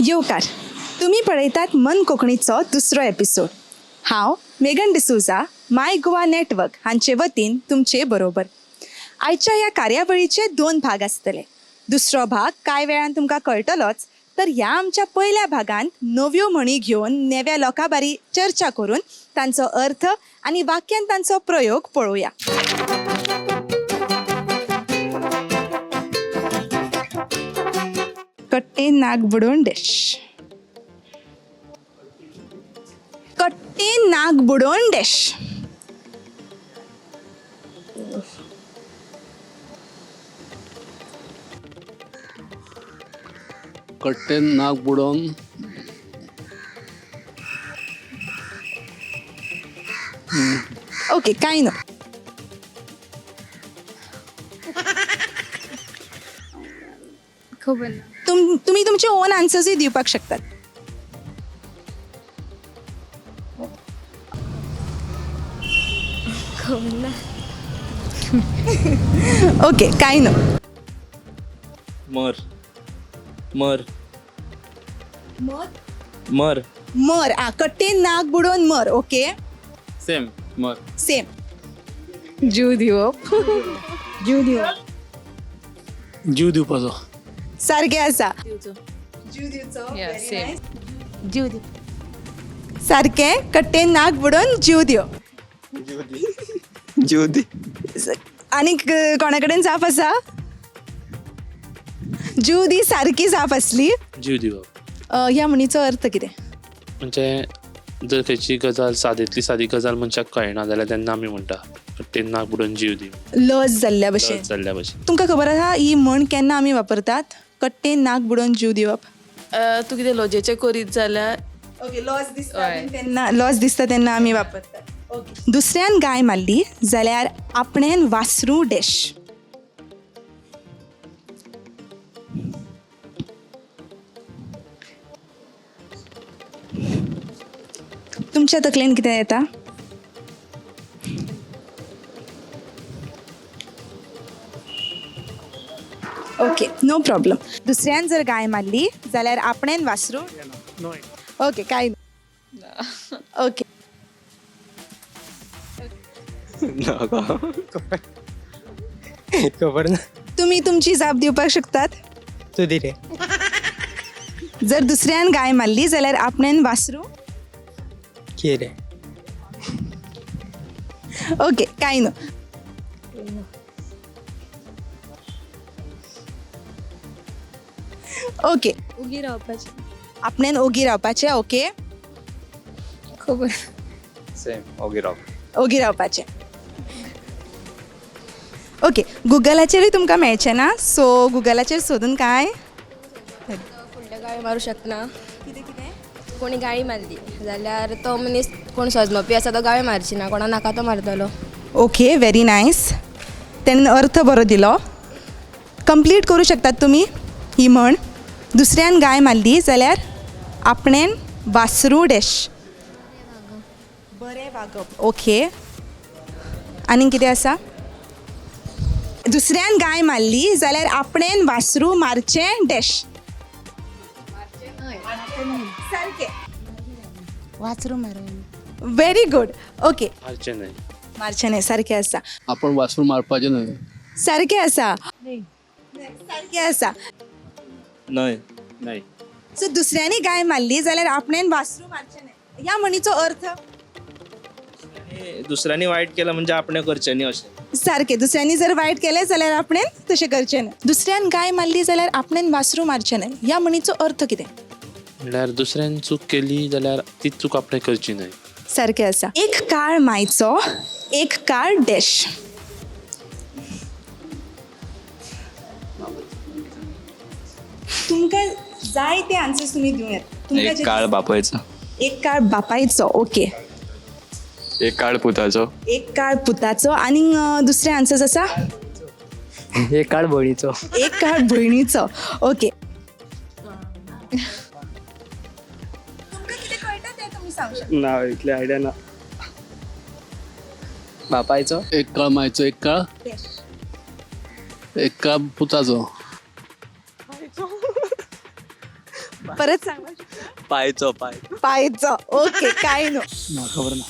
येवकार. तुमी पळयतात मन कोंकणीचो दुसरो एपिसोड. हांव मेगन डिसोजा, माय गोवा नेटवर्क हांचे वतीन तुमचे बरोबर. आयच्या ह्या कार्यावळीचे दोन भाग आसतले. दुसरो भाग कांय वेळान तुमकां कळटलोच. तर ह्या आमच्या पयल्या भागांत नव्यो म्हणी घेवन नव्या लोकां बारी चर्चा करून तांचो अर्थ आनी वाक्यान तांचो प्रयोग पळोवया. कट्टे नाक बुडोवन डॅश. कट्टे नाक बुडोवन डॅश. कट्टेन नाक बुडोवन. ओके, कांय ना. खबर ना. तुमी तुमचे ओन आन्सर्सूय दिवपाक शकतात. खबर ना. ओके, कांय ना. मर मर मर. मर. आ, कट्टे नाक बुडोवन मर. ओके. सेम, मर. सेम. जीव दिवप. जीव दिवप. जीव दिवपाचो. सारकें आसा. जीव दिवचो. Yeah, Very same. nice. जीव दिव. सारकें. कट्टे नाक बुडोवन जीव दिवप. जीव दी. आनीक कोणा कडेन जाप आसा? जीव दी सारकी जाप आसली. जीव दिवप. ह्या म्हणीचो अर्थ कितें? म्हणजे जर खंयची गजाल, सादींतली सादी गजाल मनशाक कळना जाल्यार तेन्ना आमी म्हणटा, कट्टेन नाक बुडोवन जीव दी. लज जाल्ल्या भशेन. लज जाल्ल्या भशेन. तुमकां खबर आसा ही म्हण केन्ना आमी वापरतात, कट्टे नाक बुडोवन जीव दिवप? तूं कितें लजेचें करीत जाल्यार. ओके, लॉस दिसता हय. बीन तेन्ना, लॉस दिसता तेन्ना आमी वापरतात. ओके. दुसऱ्यान गाय मारली जाल्यार आपणेन वासरू डॅश. तुमच्या तकलेन कितें येता? Okay, no problem. दुसऱ्यान जर गाय मारली जाल्यार आपणेन वासरू. ओके, काय ओके. खबर ना. तुम्ही तुमची जाप दिवपाक शकतात. तूं दी रे. जर दुसऱ्यान गाय मारली जाल्यार आपणेन वासरू. कितें रे? ओके, काय न्हू. ओके. उगी रावपाचें. आपणेन ओगी रावपाचें. ओके. खबर. सेम, ओगी राव. ओगी रावपाचें. ओके, गुगलाचेरूय तुमकां मेळचें ना, सो गुगलाचेर सोदून काय. फुडल्या गाळी मारूं शकना. कितें कितें? कोणी गाळी मारली जाल्यार तो मनीस कोण सजमपी आसा तो गाळी मारची ना, कोणा नाका तो मारतलो. Okay, very nice. तेणें अर्थ बरो दिलो. कंप्लीट करूं शकतात तुमी ही म्हण. दुसऱ्यान गाय मारली जाल्यार आपणेन वासरू डॅश. बरें वागप. ओके, आनीक कितें आसा? दुसऱ्यान गाय मारली जाल्यार आपणेन वासरू मारचें डॅश. सारकें. वाचरू मारून. Very good. ओके. मारचें न्हय. मारचें न्हय, सारकें आसा. आपण वासरूं मारपाचें न्हय. सारकें आसा. सारकें आसा. न्हय, न्हय. सो दुसऱ्यांनी गाय मारली जाल्यार आपणेन वासरू मारचें न्हय, ह्या म्हणीचो अर्थ? दुसऱ्यांनी वायट केलं म्हणजे आपणें करचें न्ही अशें. सारकें. दुसऱ्यांनी जर वायट केलें जाल्यार आपणेन तशें करचें न्हय. दुसऱ्यान गाय मारली जाल्यार आपणेन वासरू मारचें न्हय, ह्या म्हणीचो अर्थ कितें? म्हणल्यार दुसऱ्यान चूक केली जाल्यार ती चूक आपणें करची न्हय. सारकें आसा. एक काळ मायचो, एक काळ डॅश. तुमकां जाय ते आन्सर्स तुमी दिवं येता तुमकां एक जे काळ बापायचो. एक काळ बापायचो. ओके. एक काळ पुताचो. एक काळ पुताचो. आनीक दुसरे आन्सर्स आसा? एक काळ भयणीचो. एक काळ भयणीचो. ओके, तुमकां कितें कळटा तें तुमी सांगू शकता. ना, इतले आयडिया ना. बापायचो. एक काळ मायचो, एक काळ, एक काळ पुताचो. परत सांग. पायचो, पाय. पायचो. ओके, काय न्हू. ना, खबर ना.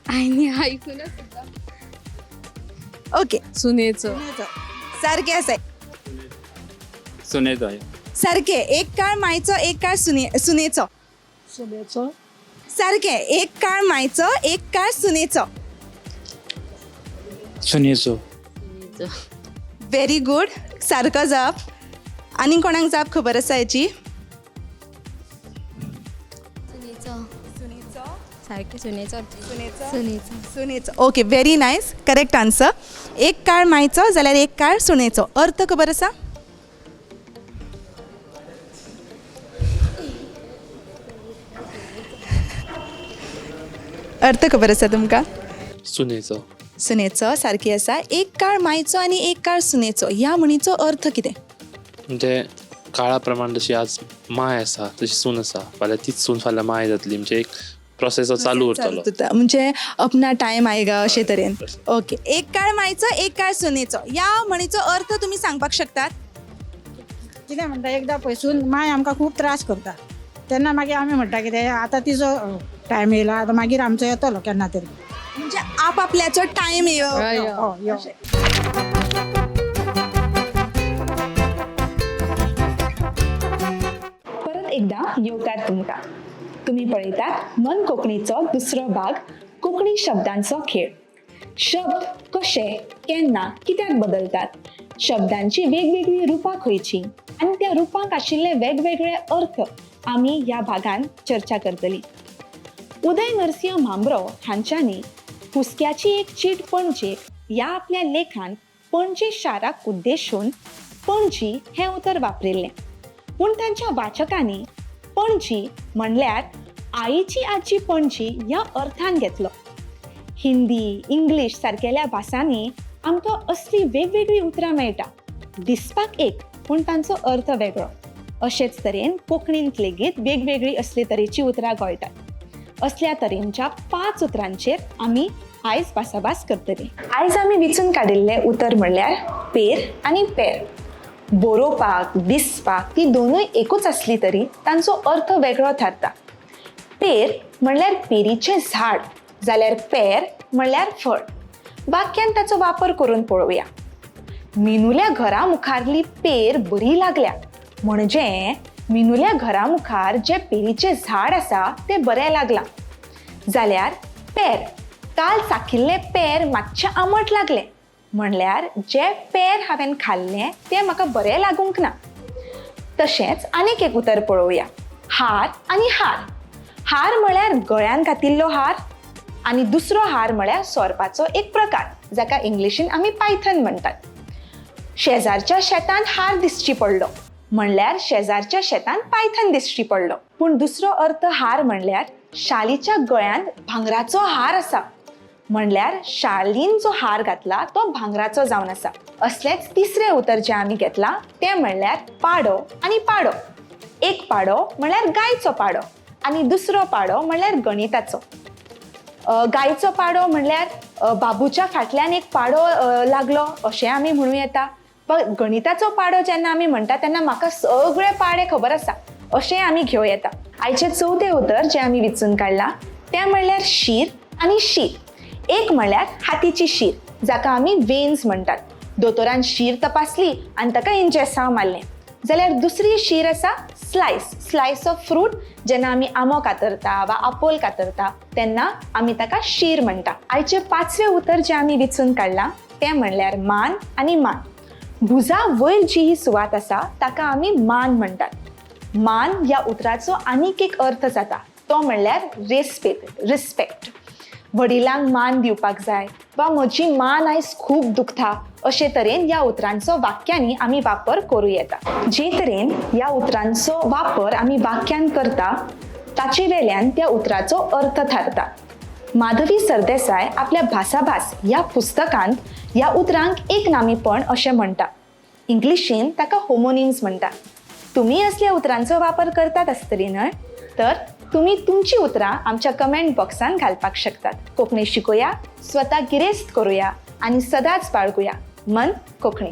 आनी आयकून. ओके. सुनेचो. सारकें आसा. सुनेचो. सारकें. एक काळ मायचो, एक काळ सुनेचो. सुनेचो. सारकें. एक काळ मायचो, एक काळ सुनेचो. सुनेचो. व्हेरी गुड, सारको जाप. आनी कोणाक जाप खबर आसा हेची? सुनेचो. सुनेचो. सारकें, सुनेचो. सुनेचो. सुनेचो. सुनेचो. Okay, very nice, correct answer. एक काळ मायचो जाल्यार एक काळ सुनेचो. अर्थ खबर आसा? अर्थ खबर आसा तुमकां? सुनेचो. सुनेचो, सारकी आसा. एक काळ मायचो आनी एक काळ सुनेचो ह्या म्हणीचो अर्थ कितें? म्हणजे काळा प्रमाण जशी आज माय आसा तशी सून आसा, फाल्यां तीच सून फाल्यां माय जातली, म्हणजे एक प्रोसेस चालू उरतलो. म्हणजे अपना टायम आयगा अशे तरेन. तशें. ओके, एक काळ मायचो एक काळ सुनेचो ह्या म्हणीचो अर्थ तुमी सांगपाक शकतात? कितें म्हणटा, एकदां पळय सून माय आमकां खूब त्रास करता तेन्ना मागीर आमी म्हणटा कितें, आतां तिचो टायम येयला, आतां मागीर आमचो येतलो केन्ना तरी. म्हणजे आपापल्याचो टायम येवप. हय यो. परत एकदा येवकार तुमकां. तुमी पळयतात मन कोंकणीचो दुसरो भाग, कोंकणी शब्दांचो खेळ. शब्द कशे, केन्ना, कित्याक बदलतात, शब्दांची वेगवेगळीं रुपां खंयचीं आनी त्या रुपांक आशिल्ले वेगवेगळे अर्थ आमी ह्या भागान चर्चा करतली. उदय नरसिंह म्हांबरो हांच्यांनी हुस्क्याची एक चीट पणजेक ह्या आपल्या लेखान पणजे शाराक उद्देशून पणजी हें उतर वापरिल्लें, पूण तांच्या वाचकांनी पणजी म्हणल्यार आईची आजी पणजी ह्या अर्थान घेतलो. हिंदी, इंग्लीश सारकेल्या भासांनी आमकां असलीं वेगवेगळीं उतरां मेळटा, दिसपाक एक पूण तांचो अर्थ वेगळो. अशेच तरेन कोंकणींत लेगीत वेगवेगळीं असले तरेचीं उतरां गळटात. असल्या तरेंच्या 5 उतरांचेर आमी आयज भासाभास करतलीं. आयज आमी विचून काडिल्लें उतर म्हणल्यार पेर आनी पेर. बरोवपाक, दिसपाक ती दोनूय एकूच आसली तरी तांचो अर्थ वेगळो थारता. पेर म्हणल्यार पेरीचें झाड, जाल्यार पेर म्हणल्यार फळ. वाक्यान ताचो वापर करून पळोवया. मिनुल्या घरा मुखारली पेर बरी लागल्या, म्हणजे मिनुल्या घरा मुखार जें पेरीचें झाड आसा तें बरें लागलां. जाल्यार पेर, काल चाखिल्लें पेर मातशें आमट लागलें, म्हणल्यार जें पेर हांवें खाल्लें तें म्हाका बरें लागूंक ना. तशेंच आनीक एक उतर पळोवया, हार आनी हार. हार म्हळ्यार गळ्यान घातिल्लो हार आनी दुसरो हार म्हळ्यार सोरपाचो एक प्रकार जाका इंग्लिशीन आमी पायथन म्हणटात. शेजारच्या शेतान हार दिश्टी पडलो म्हणल्यार शेजारच्या शेतान पायथन दिश्टी पडलो. पूण दुसरो अर्थ हार म्हणल्यार शालीच्या गळ्यांत भांगराचो हार आसा, म्हणल्यार शालीन जो हार घातला तो भांगराचो जावन आसा. असलेंच तिसरें उतर जें आमी घेतलां तें म्हणल्यार पाडो आनी पाडो. एक पाडो म्हणल्यार गायचो पाडो आनी दुसरो पाडो म्हणल्यार गणिताचो. गायचो पाडो म्हणल्यार बाबूच्या फाटल्यान एक पाडो लागलो अशें आमी म्हणूं येता. पण गणिताचो पाडो जेन्ना आमी म्हणटा तेन्ना म्हाका सगळे पाडे खबर आसा अशें आमी घेवं येता. आयचें चवथें उतर जें आमी विचून काडलां तें म्हणल्यार शीर आनी शीर. एक म्हणल्यार हातीची शीर जाका आमी वेन्स म्हणटात. दोतोरान शीर तपासली आनी ताका इंजेसांव मारलें. जाल्यार दुसरी शीर आसा स्लायस, स्लायस ऑफ फ्रूट. जेन्ना आमी आंबो कातरता वा आपोल कातरता तेन्ना आमी ताका शीर म्हणटा. आयचें पांचवें उतर जें आमी विचून काडलां तें म्हणल्यार मान आनी मान. भुजा वयर जी ही सुवात आसा ताका आमी मान म्हणटात. मान ह्या उतराचो आनीक एक अर्थ जाता तो म्हणल्यार रेस्पेद, रिस्पेक्ट. वडिलांक मान दिवपाक जाय वा म्हजी मान आयज खूब दुखता अशे तरेन ह्या उतरांचो वाक्यांनी आमी वापर करूं येता. जे तरेन ह्या उतरांचो वापर आमी वाक्यान करता ताचे वेल्यान त्या उतराचो अर्थ थारता. माधवी सरदेसाय आपल्या भासाभास ह्या पुस्तकांत ह्या उतरांक एक नामीपण अशें म्हणटा. इंग्लिशीन ताका होमोनिम्स म्हणटा. तुमी असल्या उतरांचो वापर करतात आसतली न्हय? तर तुमी तुमची उतरां आमच्या कमेंट बॉक्सान घालपाक शकतात. कोंकणी शिकोया, स्वता गिरेस्त करुया आनी सदांच बाळगुया मन कोंकणी.